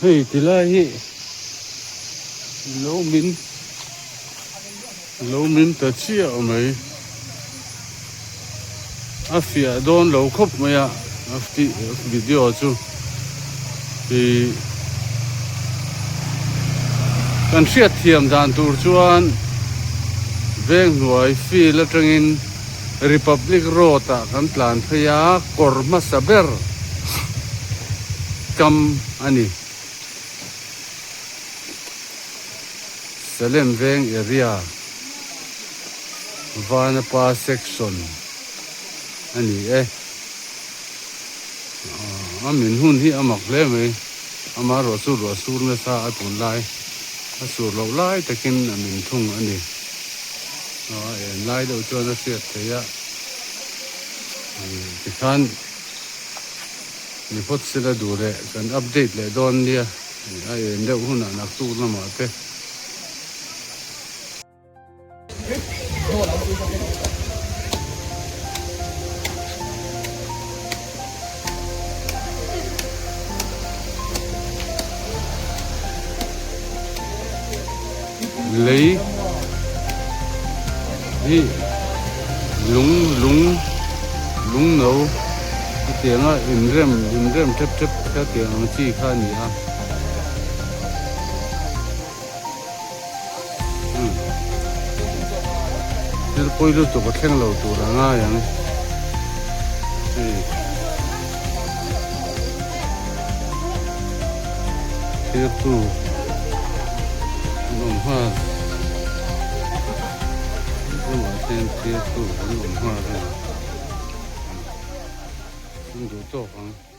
Hei ti lai hi lo min lo min ta chiah mai a fiah dawn lo khawp mai a video chu ih kan hriat thiam dan tur chuan Venghnuai field atangin Republic Road ah kan tlan phei a, kawr hmasa ber kam a ni. Salem Veng area Vanapa section a ni e. A min hun hi a mak hle mai, amaherawh chu ruah sur nasa a tunlai a sur loh lai takin a min thung a ni. A en lai deuh chuan a hriat theih a, tikhan mi phawt sila duh leh kan update leh dawn nia, a en deuh hunah naktuk lamah te. Lei hi lung lung lung no hetianga inrem inrem tep tep kha tiang ang chi kha a ni a. Thil pawi lutuk a thleng lo tur a ngai ang hei. Thirtu an awm nghal lamah hian thirtu an awm nghal a ni an duh tawk ang.